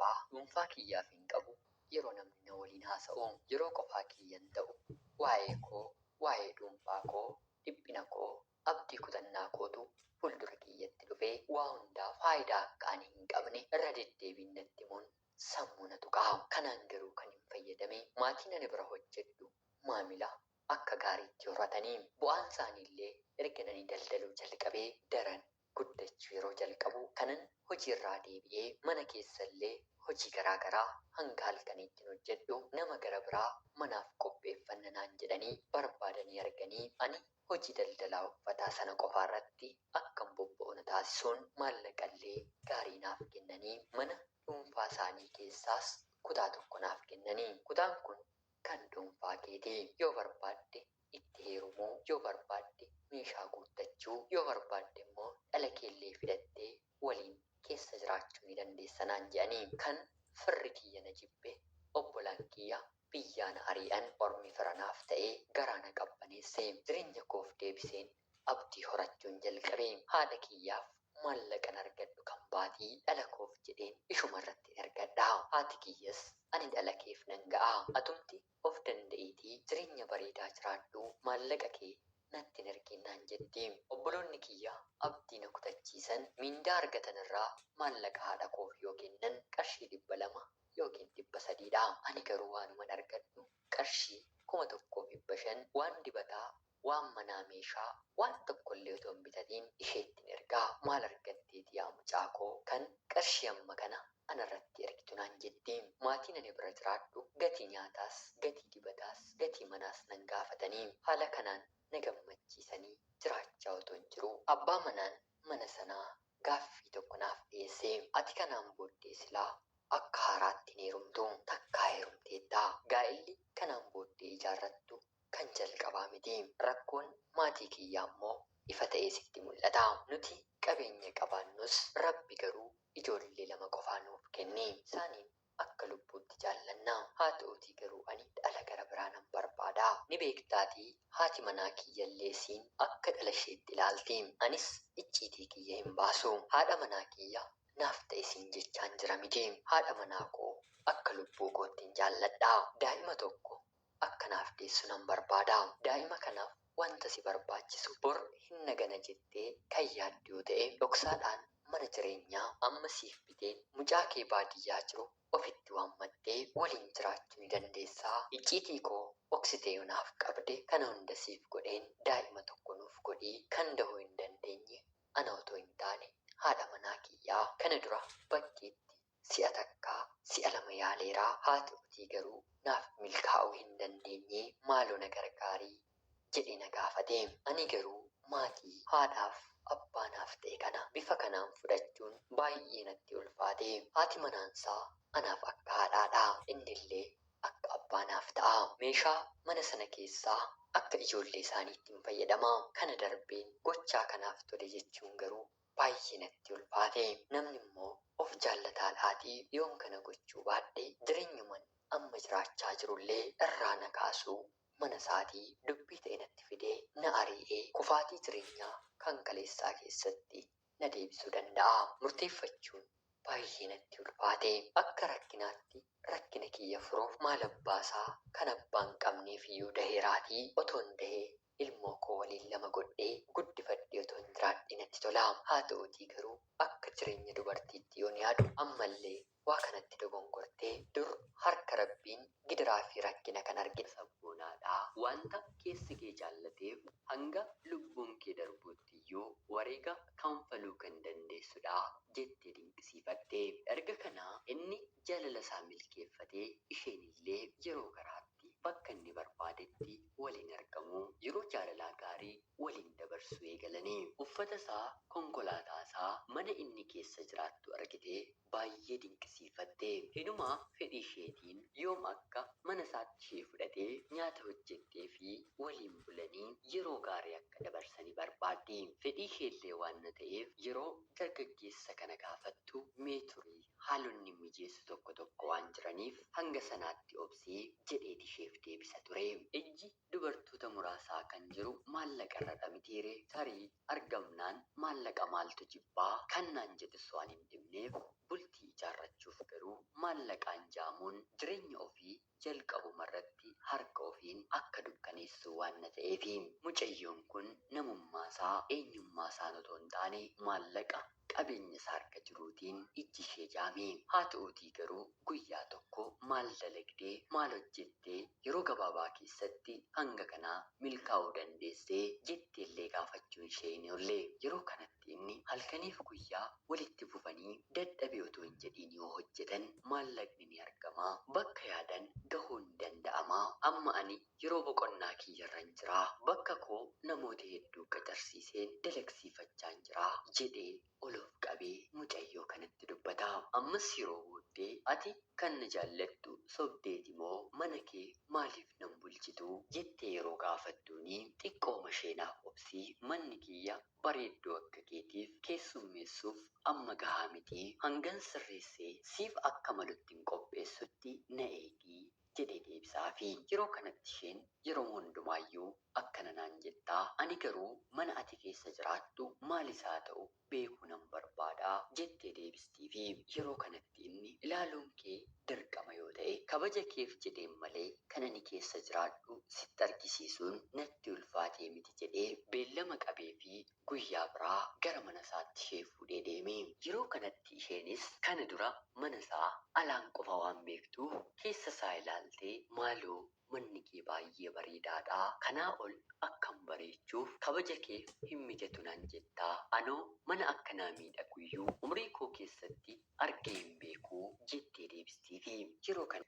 jalqabaa dhuunfaa kiyyaaf hin qabu. Yeroo namni na waliin haasa'u, yeroo qofaa kiyyan ta'u, waa'ee koo, waa'ee dhuunfaa koo, dhiphina koo, abdii kutannaa kootu fuuldura kiyyatti dhufee waa hundaa faayidaa akka ani hin qabne irra deddeebiin natti himuun sammuu na tuqa. Kanaan garuu kan hin fayyadame maatiin ani bira hojjedhu maamila akka gaariitti horatanii bu'aan isaaniillee erga nani daldaluu jalqabee daran guddachuu yeroo jalqabu kanan hojiirraa deebi'ee mana keessallee hojii garaagaraa hanga halkaniitti hojjedhu nama gara biraa manaaf qopheeffanna naan jedhanii barbaadanii arganii ani hojii daldalaa uffataa sana qofaarratti akkan bobba'u na taasisuun maallaqallee gaarii naaf kennanii mana dhuunfaa isaanii keessaas kutaa tokko naaf kennanii kutaan kun kan dhuunfaa keetii yoo barbaadde itti heerumuu yoo barbaadde meeshaa guuttachuu yoo barbaadde immoo dhala keellee fidattee waliin keessa jiraachuu ni dandeessa naan jedhanii kan firri kiyya na jibbe obbolaan kiyya biyyaa na ari'an ormi fira naaf ta'ee garaa na qabbaneesse jireenya koof deebiseen abdii horachuun jalqabe haadha kiyyaaf maallaqan argadhu kan baatii dhala koof jedheen ishuma irratti ergadha. Haati kiyyas ani dhala keef nan ga'a. Atumti of danda'iitii jireenya bareedaa jiraadhu maallaqa kee natti hin ergin naan jetti. Obboloonni kiyya abdii na kutachiisan mindaa argatan irraa maallaqa haadha koof yoo kennan qarshii 200 yookiin 300dha. Ani garuu waanuman argadhu qarshii 1500 waan dibataa waan manaa meeshaa waan tokkollee otoo hin bitatiin isheettin ergaa. Maal argatteeti yaa mucaa koo kan qarshii amma kana anarratti ergitu naan jetti. Maatiin ani bira jiraadhu gatii nyaataas, gatii dibataas, gatii manaas nan gaafatanii haala kanaan na gammachiisanii jiraachaa otoo hin jiruu abbaa manaan mana sanaa gaaffii tokko naaf dhiyeesse. Ati kanaan booddee silaa akka haaraatti hin heerumtu, takkaa heerumteetta. Gaa'elli kanaan booddee ijaarrattu kan jalqabaa miti. Rakkoon maatii kiyyaa immoo ifa ta'ee sitti mul'ata. Nuti qabeenya qabaannus Rabbi garuu ijoollee lama qofaa nuuf kenne. Isaaniin akka lubbuutti jaallanna. Haa ta'uutii garuu ani dhala gara biraa nan barbaada. Ni beektaatii haati manaa kiyyallee siin akka dhala isheetti ilaalti. Anis icciitii kiyya hin baasu. Haadha manaa kiyya naaf ta'e siin jechaan jira miti. Haadha manaa koo akka lubbuu koottin jaalladha. Daa'ima tokko akka naaf deessu nan barbaada. Daa'ima kanaaf wanta si barbaachisu bor hin nagana jettee kan yaaddu yoo ta'e dhoksaadhaan mana jireenyaa amma siif biteen mucaa kee baadiyyaa jiru ofitti waammattee waliin jiraachuu ni dandeessa. Icciitii koo dhoksitee yoo naaf qabde kana hunda siif godheen daa'ima tokko nuuf godhii kan dahuu hin dandeenye ana otoo hin taane haadha manaa kiyyaa. Kana dura bakkeetti si'a takkaa si'a lama yaaleera. Haa ta'utii garuu naaf milkaa'uu hin dandeenye maaloo na gargaarii jedhee na gaafate. Ani garuu maatii haadhaaf abbaa naaf ta'e kana bifa kanaan fudhachuun baay'ee natti ulfaate. Haati manaansaa anaaf akka haadhaadha. Innillee akka abbaa naaf ta'a. Meeshaa mana sana keessaa akka ijoollee isaaniittin fayyadama. Kana darbeen gochaa kanaaf tole jechuun garuu baay'ee natti ulfaate. Namni immoo of jaallataadhaatii yoon kana gochuu baadhe jireenyuman amma jiraachaa jirullee irraa na kaasuu mana isaatii dubbii ta'e natti fidee na ari'ee kufaatii jireenyaa kan kaleessaa keessatti na deebisuu danda'a. Murteeffachuun baay'ee natti ulfaate. Akka rakkinaatti rakkina kiyya furuuf maal abbaasaa kan abbaa hin qabneef iyyuu daheeraatii otoon dahee ilmoo koo waliin lama godhee guddifadhee otoon jiraadhe natti tola. Haa ta'uutii garuu akka jireenya dubartiitti yoon yaadu ammallee waa kanatti dogongortee dur harka Rabbiin gidiraa fi rakkina kan argite sabboonaadha. Wanta keessi kee jaallateef hanga lubbuun kee darbuutti iyyuu wareega kanfaluu kan dandeessudha jettee dinqisiifatte. Erga kanaa inni jaalala isaa milkeeffatee isheen illee yeroo garaatti bakka inni barbaadetti waliin argamuu yeroo jaalalaa gaarii waliin dabarsuu eegalanii. Uffata isaa, konkolaataa isaa, mana inni keessa jiraattu argitee baay'ee dinqisiifatte. Hinumaa fedhii isheetiin yoom akka mana isaatti ishee fudhatee nyaata hojjettee fi waliin bulanii yeroo gaarii akka dabarsanii barbaaddi. Fedhii isheellee waan na ta'eef yeroo dargaggeessa kana gaafattu mee turii haalonni mijeessu tokko tokko waan jiraniif hanga sanaatti obsii jedheet isheef deebisa ture. Ijji dubartoota muraasaa kan jiru maallaqa irra mitiire tarii argamnaan maallaqa maaltu jibbaa kan naan jedhus waan hin dhibneef bultii ijaarrachuuf garuu Maallaqaan jaamuun jireenya ofii jalqabumarratti harka ofiin akka dukkaneessu waan na ta'eefi mucayyoon kun namummaasaa eenyummaasaa otoo hin taane maallaqa qabeenya isaa harka jiruutiin ijji ishee jaame. Haa ta'uutii garuu guyyaa tokko maal dalagdee maal hojjettee yeroo gabaabaa keessatti hanga kanaa milkaa'uu dandeessee jetteellee gaafachuun ishee hin oolle. Yeroo kanatti inni halkaniif guyyaa walitti fufanii dadhabee otoo hin jedhiin yoo hojjetan maallaqni ni argama. Bakka yaadan gahuun ni danda'ama. Amma ani yeroo boqonnaa kiyyarran jira. Bakka koo namoota hedduu qacarsiiseen dalagsiifachaan jira jedhee ol of qabee mucayyoo kanatti dubbata. Ammas yeroo booddee ati kan na jaallattu sobdeeti moo mana kee maaliif nan bulchitu jettee yeroo gaafattuuni xiqqooma isheenaaf obsii manni kiyya bareedduu akka keetiif keessummeessuuf amma gahaa miti hangan sirreessee siif akka malutti hin qopheessutti na eegii jedhee deebisaafi. Yeroo kanatti isheen yeroo hundumaayyuu akkana naan jettaa ani garuu mana ati keessa jiraattu maal isaa ta'u beekuu nan barbaadaa jettee deebistiifi. Yeroo kanatti inni ilaaluun kee dirqama yoo ta'e kabaja keef jedheen malee kan ani keessa jiraadhu sitti argisiisuun natti ulfaatee miti jedhee beellama qabee fi guyyaa biraa gara mana isaatti ishee fuudhee deeme. Yeroo kanatti isheenis kana dura mana isaa alaan qofa waan beektuuf keessa isaa ilaaltee maaloo manni kee baay'ee bareedaadha. Kanaa ol akkam bareechuuf kabaja keef hin mijatu naan jettaa. Anoo mana akkanaa miidhaguyyuu umrii koo keessatti argee hin beeku jettee deebistiifi. Yeroo kana